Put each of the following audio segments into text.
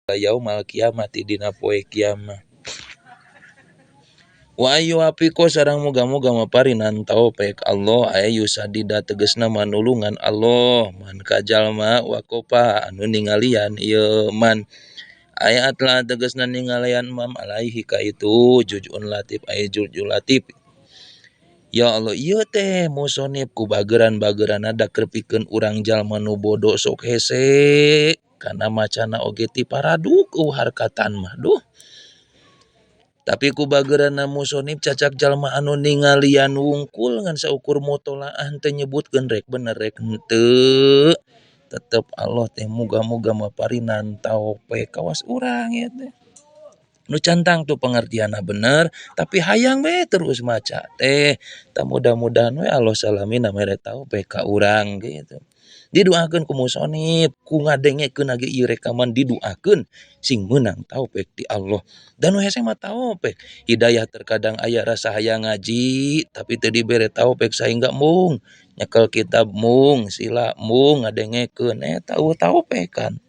Yaumal kiamati dina poe kiamah. Wa ayu apiqo sareng muga-muga maparinan taufik Allah aya yusadida tegesna manulungan Allah man ka jalma waqofa anu ningalian ieu man aya atla tegesna ningalian mam alaihi ka itu juz'un latif aya juz'ul latif. Ya Allah ieu teh musonib ku bageran-bageranna da keur pikeun urang jalma nu bodo sok hese kana macana oge ti paraduk eueuh harkatan mah duh. Tapi ku bageranna musonib cacak jalma anu ningalian wungkul ngan saukur mutolaah teu nyebutkeun rek bener rek henteu tetep Allah teh muga-muga maparinan taufik kawas urang ieu teh. Nu cantang tuh pengertianna bener tapi hayang we terus maca teh tah mudah-mudahan we Allah salamina mere taufik ka urang gitu. Diduakeun ku musonib ku ngadengekeun ge ieu rekaman diduakeun sing meunang taufik ti Allah. Dan nu hese mah taufik hidayah terkadang aya rasa hayang ngaji tapi teu dibere taufik sahingga mung nyekel kitab mung sila mung ngadengekeun eta eueuh taufikan.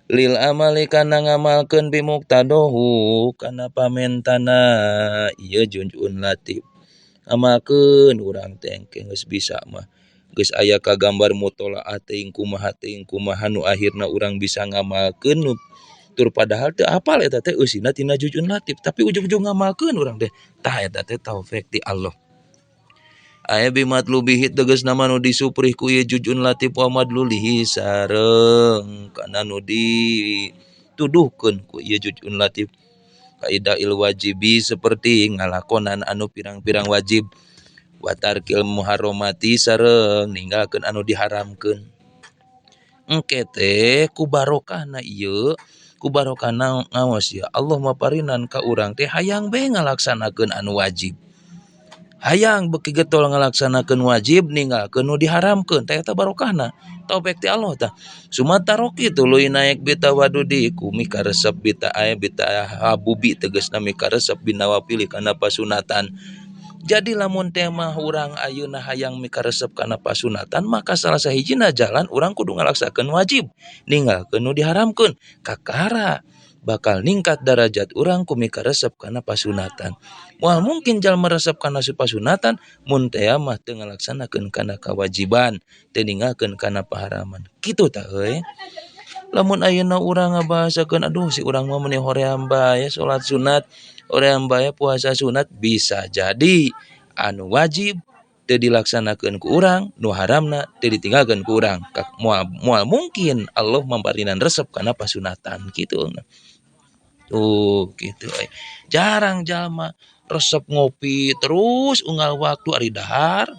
Lil amali kana ngamalkeun bimuqtadohu kana pamentana ieu juz'un latif. Amalkeun urang teh engke geus bisa mah. Geus aya kagambar mutolaah teuing kumaha nu akhirna urang bisa ngamalkeun tur padahal teu apal eta teh eusina tina juz'un latif tapi ujug-ujug ngamalkeun urang teh tah eta teh taufik ti Allah. Aya bimatlubihi tegasna mah nu disuprih ku ieu juz'un latif wa madlulihi sareng kana nu dituduhkeun ku ieu juz'un latif. Kaidah il wajibi seperti ngalakonan anu pirang-pirang wajib wa tarkil muharramati sareng ninggalkeun anu diharamkeun. Engke teh ku barokahna ieu ku barokahna ngaos ya Allah maparinan ka urang teh hayang bae ngalaksanakeun anu wajib. Hayang beuki getol ngalaksanakeun wajib ninggalkeun nu diharamkeun teh eta barokahna taufik ti Allah tah. Sumataroki tuluy naek bitawadudi ku mikaresep bita aya bita habubi tegasna mikaresep binawafili kana pasunatan. Jadi lamun teh mah urang ayeuna hayang mikaresep kana pasunatan maka salah sahijina jalan urang kudu ngalaksanakeun wajib ninggalkeun nu diharamkeun kakara bakal ningkat darajat urang ku mikaresep kana pasunatan. Moal mungkin jalma resep kana pasunatan mun teh mah teu ngalaksanakeun kana kewajiban, teu ninggalkeun kana paharaman. Kitu tah euy. Lamun ayeuna urang ngabahasakeun aduh si urang mah meuni hoream bae salat sunat, hoream bae puasa sunat bisa jadi anu wajib teu dilaksanakeun ku urang, nu haramna teu ditinggalkeun ku urang. Moal mungkin Allah mamparinan resep kana pasunatan kitu. Tuh gitu euy. Jarang jalma resep ngopi terus unggal waktu ari dahar.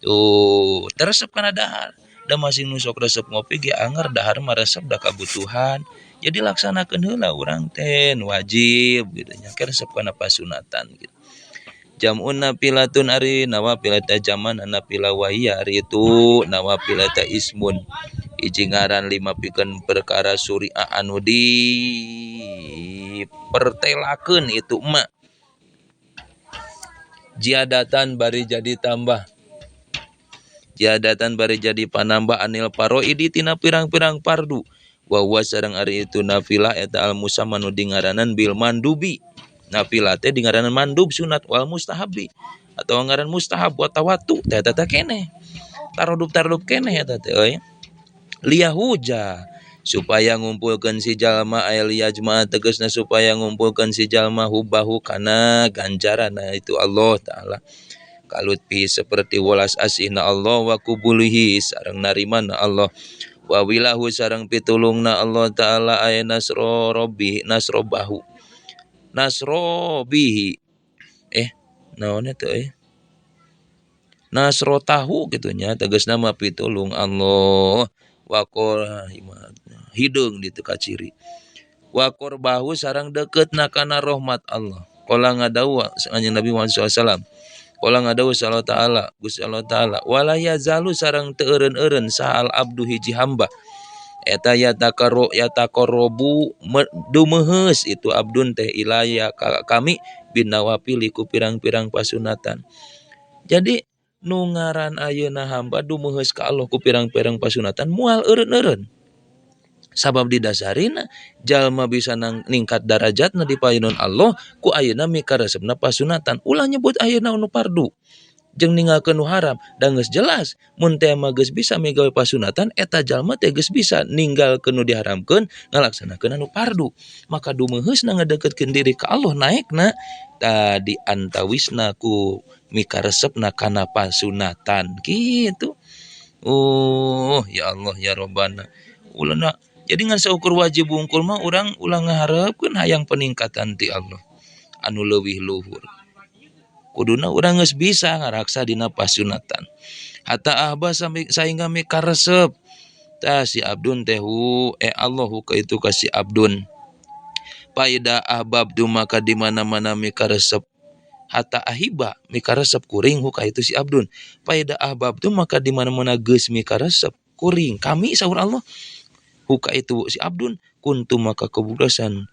Tuh, teresep kana dahar. Da masing nu sok resep ngopi ge anger dahar mah resep da kabutuhan. Jadi laksanakeun heula urang teh nu wajib gitu nya ke resep kana pasunatan gitu. Jam'un nafilatun ari nawafil eta jaman nafila wahia ari itu nawafil eta ismun hiji ngaran lima pikeun perkara syuriah anu dipertelakeun itu emak jiadatan bari jadi tambah jiadatan bari jadi panambah anil paroidi tina pirang-pirang fardu wa huwa sareng ari itu nafilah eta al musamma nu dingaranan bil mandubi nafilah teh dingaranan mandub sunat wal mustahabi atau ngaran mustahab wa tawattu teh eta teh keneh tarodub-tarodub keneh eta teh euy liyahuja supaya ngumpulkeun si jalma aya liyajma tegasna supaya ngumpulkeun si jalma hubahu kana ganjaranna itu Allah taala kalutfi seperti welas asihna Allah wa kubulihi sareng narimana Allah wa wilahu sareng pitulungna Allah taala aya nasro rabbi nasrobahu nasrobihi naon eta euy nasrotahu kitu nya tegasna mah pitulung Allah waqor hideung ditu kaciri waqor bahu sareng deketna kana rahmat Allah qala ngadawa anjeun Nabi Muhammad sallallahu alaihi wasallam qala ngadawa sallallahu taala Gusti Allah taala wala yazalu sareng teu eureun-eureun saal abdu hiji hamba eta yataqarru yataqarrabu dumeuheus itu abdun teh ilaya kami binawafili ku pirang-pirang pasunatan. Jadi nu ngaran ayeuna hamba dumeuheus ka Allah ku pirang-pirang pasunatan moal eureun-eureun. Sabab didasarina jalma bisa ningkat darajatna di payunan Allah ku ayeuna mikaresepna pasunatan. Ulah nyebut ayeuna nu fardu jeung ninggalkeun nu haram, da geus jelas mun teh mah geus bisa migawe pasunatan eta jalma teh geus bisa ninggalkeun nu diharamkeun ngalaksanakeun anu fardu. Maka dumeuheusna ngadeuketkeun diri ka Allah naekna tadi antawisna ku mikaresepna kana pasunatan kitu. Oh ya Allah ya Robbana. Ulah jadi ngan saukur wajib wungkul mah urang ulah ngaharepkeun hayang peningkatan ti Allah anu leuwih luhur. Kuduna urang geus bisa ngaraksa dina pasunatan. Hatta ahba sahingga mikaresep tah si abdun teh hu Allahu ka itu ka si abdun. Paida ahbabtu maka di mana-mana mikaresep hatta ahiba mikaresep kuring hu ka itu si abdun. Paida ahbabtu maka di mana-mana geus mikaresep kuring kami saur Allah hu ka itu si abdun kuntu maka kebudasan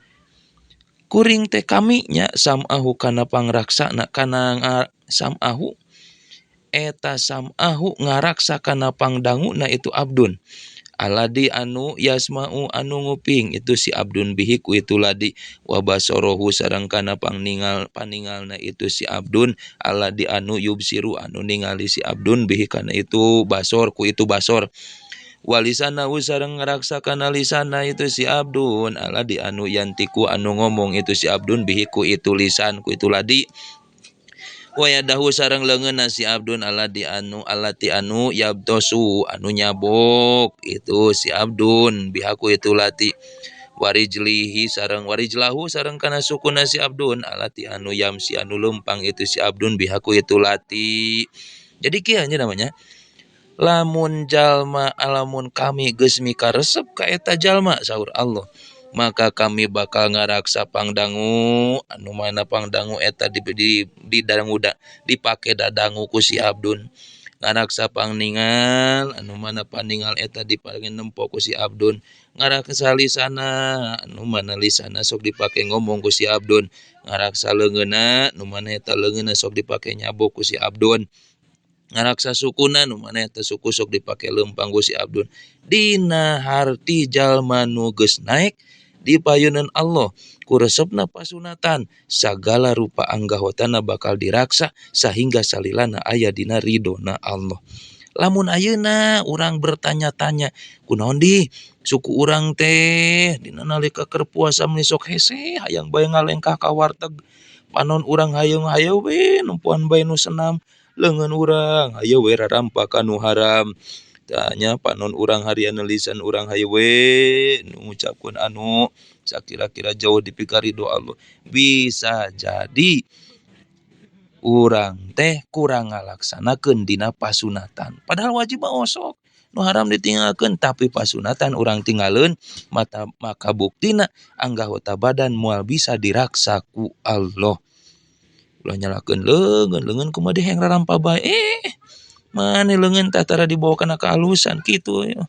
kuring teh kami nya sam'ahu kana pangraksana kana sam'ahu eta sam'ahu ngaraksa kana pangdanguna itu abdun aladi anu yasma'u anu nguping itu si abdun bihi ku itu ladi wa basorohu sareng kana pangningal paningalna itu si abdun aladi anu yubsiru anu ningali si abdun bihi kana itu basor ku itu basor walisana sareng ngaraksa kana lisana itu si abdun aladi anu yantiku anu ngomong itu si abdun bihi ku itu lisan ku itu ladi wayadahu sareng leungeunna si abdun aladi anu alati anu yabtosu anu nyabok itu si abdun bihaku itu lati warijlihi sareng warijlahu sareng kana sukuna si abdun alati anu yamsi anu lempang itu si abdun bihaku itu lati. Jadi kieu nya namanya lamun jalma alamun kami geus mikaresep ka eta jalma saur Allah maka kami bakal ngaraksa pangdangu anu mana pangdangu eta di dangu dipake dadangu ku si abdun ngaraksa pangningal anu mana paningal eta dipake nempo ku si abdun ngaraksa lisana anu mana lisana sok dipake ngomong ku si abdun ngaraksa leungeunna anu mana eta leungeunna sok dipake nyabok ku si abdun ngaraksa sukuna nu mana eta suku sok dipake lempang ku si abdun. Dina harti jalma nu geus naek di payunan Allah ku resepna pasunatan sagala rupa anggahotana bakal diraksa sahingga salilana aya dina ridona Allah. Lamun ayeuna urang bertanya-tanya kunaon di suku urang teh dina nalika keur puasa meni sok hese hayang bae ngalengkah ka warteg panon urang hayang-hayang we nempoan bae nu senam leungeun urang hayu we rarampa ka nu haram tanya panon urang harian lisan urang hayu we nu ngucapkeun anu sakira-kira jauh dipikarido Allah. Bisa jadi urang teh kurang ngalaksanakeun dina pasunatan padahal wajib mah osok nu haram ditinggalkeun tapi pasunatan urang tinggaleun maka buktina anggahota badan moal bisa diraksa ku Allah. Ulah nyalakeun leungeun leungeun kumaha deh yang rarampa bae mane leungeun tah tara dibawa kana kaalusan kitu ya.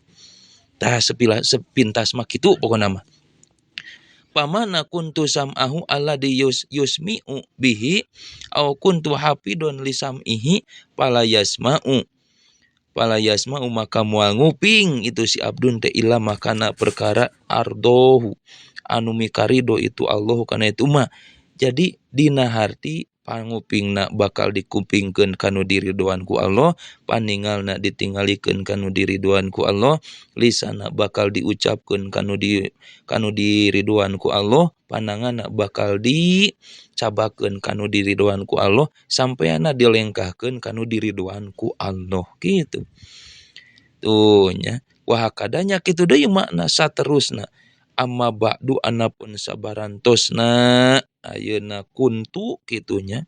Tah sepintas mah kitu pokona mah. Pamana kuntu sam'ahu alladzi yusmi'u bihi au kuntu hafidon lisam'ihi pala yasma'u pala yasma'u maka moal nguping itu si abdun teh illa makana perkara ardohu anu mikarido itu Allah kana itu mah. Jadi dina harti pangupingna bakal dikupingkeun kanu diridoan ku Allah, paningalna ditinggalikeun kanu diridoan ku Allah, lisana bakal diucapkeun kanu diridoan ku Allah, pananganna bakal dicabakeun kanu diridoan ku Allah, sampeana dilengkahkeun kanu diridoan ku Allah kitu. Tuh nya, wah kadanya kitu deui makna saterusna. Amma ba'du anapun sabarantosna ayeuna kuntu kitunya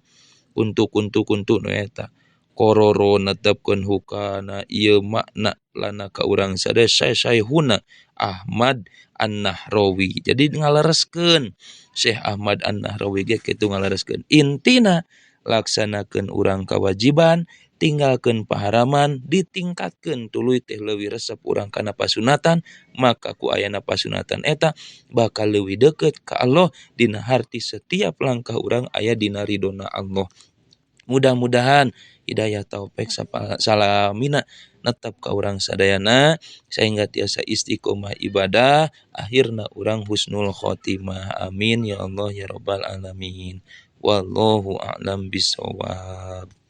kuntu kuntu kuntu nu eta kororo netepkeun hukana ieu makna lana ka urang sadaya saihuna Ahmad An-Nahrawi. Jadi ngalereskeun Syekh Ahmad An-Nahrawi ge kitu ngalereskeun intina laksanakeun urang kewajiban tinggalkeun paharaman ditingkatkeun tuluy teh leuwih resep urang kana pasunatan maka ku ayana pasunatan eta bakal leuwih deukeut ka Allah dina harti setiap langkah urang aya dina ridona Allah. Mudah-mudahan hidayah taufik salamina netep ka urang sadayana sehingga tiasa istiqomah ibadah akhirna urang husnul khotimah. Amin ya Allah ya rabbal alamin. Wallahu a'lam bissawab.